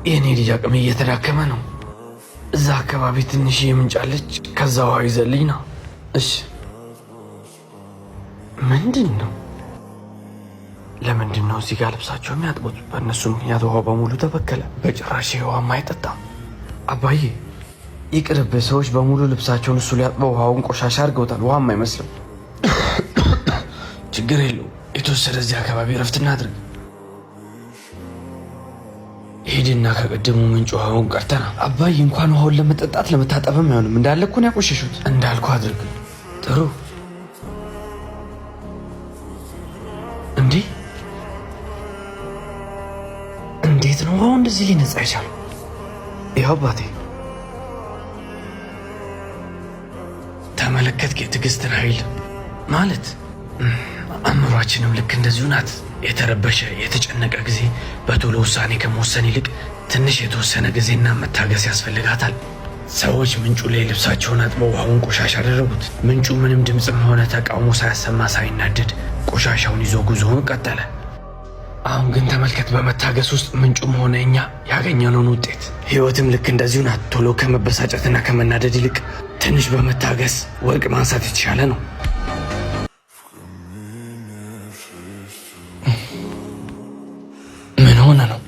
የእኔ ልጅ አቅም እየተዳከመ ነው። እዛ አካባቢ ትንሽ ምንጭ አለች። ከዛ ውሃ ይዘልኝ ነው። እሺ። ምንድን ነው? ለምንድን ነው እዚህ ጋር ልብሳቸው የሚያጥቡት? በእነሱ ምክንያት ውሃው በሙሉ ተበከለ። በጭራሽ ውሃም አይጠጣም። አባዬ ይቅርብ። ሰዎች በሙሉ ልብሳቸውን እሱ ሊያጥበው ውሃውን ቆሻሻ አድርገውታል። ውሃም አይመስልም። ችግር የለው። የተወሰደ እዚህ አካባቢ እረፍት እናድርግ። ሄድና ከቅድሙ ምንጭ ውሃውን ቀርተና። አባዬ እንኳን ውሃውን ለመጠጣት ለመታጠብም አይሆንም። እንዳለ እኮ ነው ያቆሸሹት። እንዳልኩ አድርግ። ጥሩ። እንዴ እንዴት ነው ውሃው እንደዚህ ሊነጻ ይቻሉ? ይኸው አባቴ ተመለከትክ የትዕግስትን ኃይል ማለት። አእምሯችንም ልክ እንደዚሁ ናት። የተረበሸ የተጨነቀ ጊዜ በቶሎ ውሳኔ ከመወሰን ይልቅ ትንሽ የተወሰነ ጊዜና መታገስ ያስፈልጋታል። ሰዎች ምንጩ ላይ ልብሳቸውን አጥበው ውሃውን ቆሻሻ አደረጉት። ምንጩ ምንም ድምፅም ሆነ ተቃውሞ ሳያሰማ ሳይናደድ ቆሻሻውን ይዞ ጉዞውን ቀጠለ። አሁን ግን ተመልከት፣ በመታገስ ውስጥ ምንጩም ሆነ እኛ ያገኘነውን ውጤት። ህይወትም ልክ እንደዚሁ ናት። ቶሎ ከመበሳጨትና ከመናደድ ይልቅ ትንሽ በመታገስ ወርቅ ማንሳት የተሻለ ነው። ምን ሆነ ነው?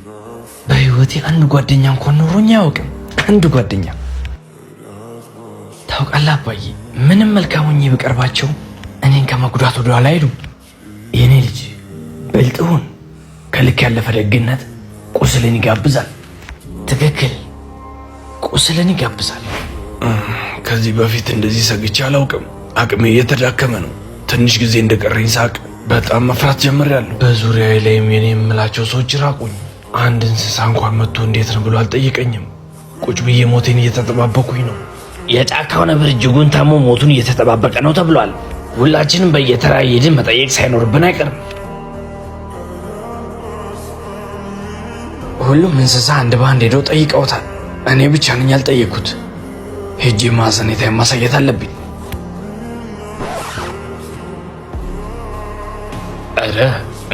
በህይወቴ አንድ ጓደኛ እንኳን ኖሮኝ አያውቅም። አንድ ጓደኛ ታውቃለህ አባዬ፣ ምንም መልካም ሆኜ ብቀርባቸው እኔን ከመጉዳት ወደኋላ አይሉም። የኔ ልጅ ብልጥ ሁን። ከልክ ያለፈ ደግነት ቁስልን ይጋብዛል። ትክክል፣ ቁስልን ይጋብዛል። ከዚህ በፊት እንደዚህ ሰግቼ አላውቅም። አቅሜ እየተዳከመ ነው። ትንሽ ጊዜ እንደቀረኝ ሳቅ በጣም መፍራት ጀምሬያለሁ። በዙሪያዬ ላይም የኔ የምላቸው ሰዎች ራቁኝ። አንድ እንስሳ እንኳን መጥቶ እንዴት ነው ብሎ አልጠየቀኝም። ቁጭ ብዬ ሞቴን እየተጠባበኩኝ ነው። የጫካው ነብር እጅጉን ታሞ ሞቱን እየተጠባበቀ ነው ተብሏል። ሁላችንም በየተራ እየሄድን መጠየቅ ሳይኖርብን አይቀርም። ሁሉም እንስሳ አንድ በአንድ ሄደው ጠይቀውታል። እኔ ብቻ ነኝ ያልጠየቅኩት። ሄጄ ማዘኔታ ማሳየት አለብኝ። ኧረ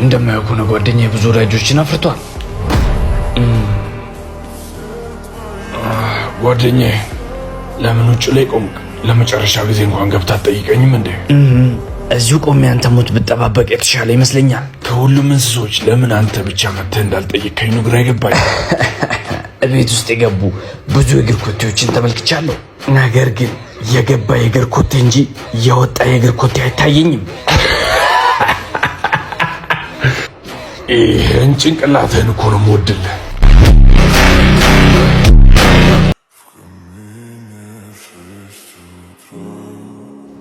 እንደማየው ከሆነ ጓደኛዬ ብዙ ወዳጆችን አፍርቷል። ጓደኛዬ ለምን ውጭ ላይ ቆምክ? ለመጨረሻ ጊዜ እንኳን ገብታ አትጠይቀኝም እንዴ? እዚሁ ቆሜ አንተ ሞት ብጠባበቅ የተሻለ ይመስለኛል። ከሁሉም እንስሶች ለምን አንተ ብቻ መጥተህ እንዳልጠየቅከኝ ነው ግራ የገባኝ። እቤት ውስጥ የገቡ ብዙ የእግር ኮቴዎችን ተመልክቻለሁ። ነገር ግን የገባ የእግር ኮቴ እንጂ የወጣ የእግር ኮቴ አይታየኝም። ይህን ጭንቅላትህን እኮ ነው የምወድልህ።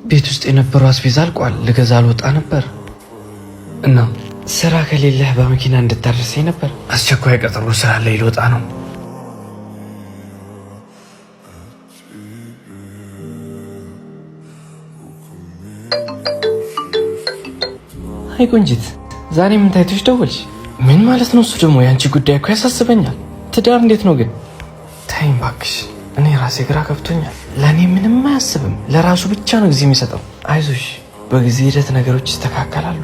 ቤት ውስጥ የነበረው አስቤዛ አልቋል። ልገዛ አልወጣ ነበር እና ስራ ከሌለህ በመኪና እንድታደርሰኝ ነበር። አስቸኳይ ቀጠሮ ስላለ ልወጣ ነው። አይ ቆንጂት፣ ዛሬ ምን ታይቶሽ ደወልሽ? ምን ማለት ነው እሱ ደግሞ? የአንቺ ጉዳይ እኮ ያሳስበኛል። ትዳር እንዴት ነው ግን? ተይኝ እባክሽ፣ እኔ ራሴ ግራ ገብቶኛል። ለእኔ ምንም አያስብም፣ ለራሱ ብቻ ነው ጊዜ የሚሰጠው። አይዞሽ፣ በጊዜ ሂደት ነገሮች ይስተካከላሉ።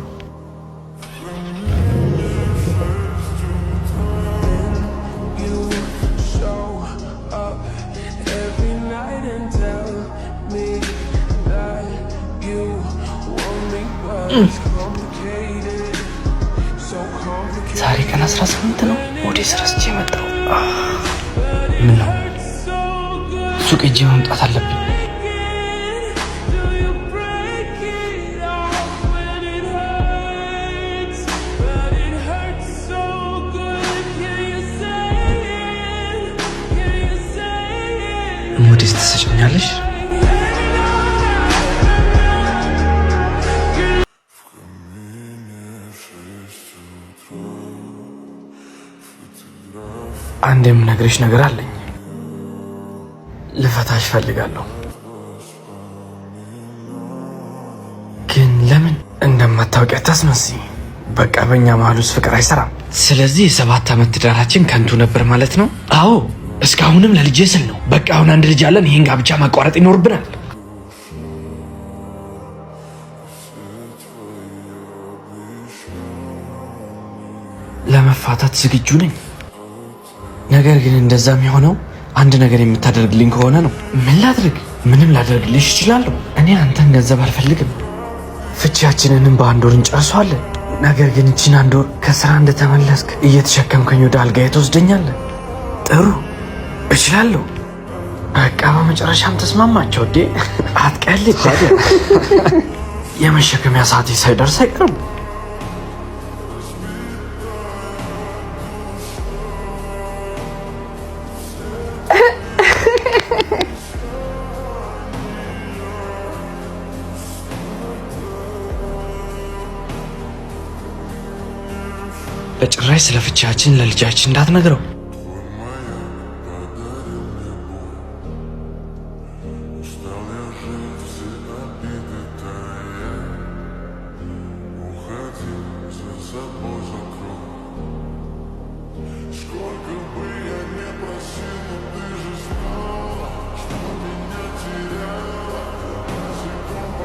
ዛሬ ቀን 18 ነው። ወደ ስራ ስቼ መጣሁ። ምን ነው ሱቅ ሄጄ መምጣት አለብኝ። ሞዴስ ትሰጭኛለሽ? አንድ የምነግርሽ ነገር አለኝ። ልፈታሽ ፈልጋለሁ። ግን ለምን እንደማታውቂ አታስመስይ። በቃ በእኛ መሀል ውስጥ ፍቅር አይሰራም። ስለዚህ የ7 ዓመት ትዳራችን ከንቱ ነበር ማለት ነው? አዎ፣ እስካሁንም ለልጄ ስል ነው። በቃ አሁን አንድ ልጅ አለን። ይህን ጋብቻ ማቋረጥ ይኖርብናል። ለመፋታት ዝግጁ ነኝ። ነገር ግን እንደዛም የሆነው አንድ ነገር የምታደርግልኝ ከሆነ ነው። ምን ላድርግ? ምንም ላደርግልሽ እችላለሁ። እኔ አንተን ገንዘብ አልፈልግም። ፍቺያችንንም በአንድ ወር እንጨርሰዋለን። ነገር ግን እቺን አንድ ወር ከስራ እንደተመለስክ እየተሸከምከኝ ወደ አልጋዬ ትወስደኛለህ። ጥሩ፣ እችላለሁ። በቃ በመጨረሻም ተስማማቸው። ዴ አትቀልድ ታዲያ። የመሸከሚያ ሰዓቴ ሳይደርስ አይቀርም። በጭራሽ ስለ ፍቺያችን ለልጃችን እንዳትነግረው።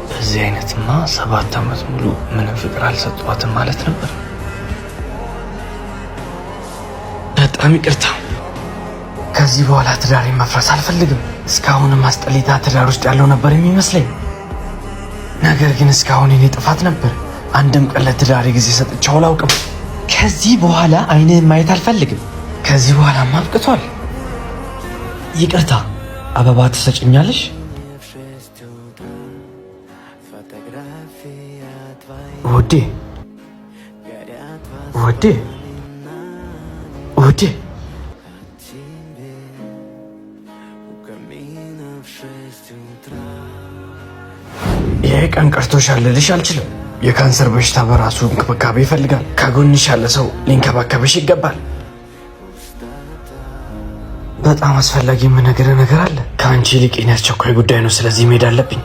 በዚህ አይነትማ 7 ዓመት ሙሉ ምንም ፍቅር አልሰጧትም ማለት ነበር። በጣም ይቅርታ። ከዚህ በኋላ ትዳሬን መፍረስ አልፈልግም። እስካሁንም አስጠሊታ ትዳር ውስጥ ያለው ነበር የሚመስለኝ። ነገር ግን እስካሁን የኔ ጥፋት ነበር። አንድም ቀን ለትዳሬ ጊዜ ሰጥቼው አላውቅም። ከዚህ በኋላ አይንህን ማየት አልፈልግም። ከዚህ በኋላማ አብቅቷል። ይቅርታ። አበባ ትሰጭኛለሽ? ውዴ ውዴ ውዴ ይህ ቀን ቀርቶሻል ልልሽ አልችልም። የካንሰር በሽታ በራሱ እንክብካቤ ይፈልጋል። ከጎንሽ ያለ ሰው ሊንከባከብሽ ይገባል። በጣም አስፈላጊ የምነግርህ ነገር አለ። ከአንቺ ይልቅ የኔ አስቸኳይ ጉዳይ ነው። ስለዚህ መሄድ አለብኝ።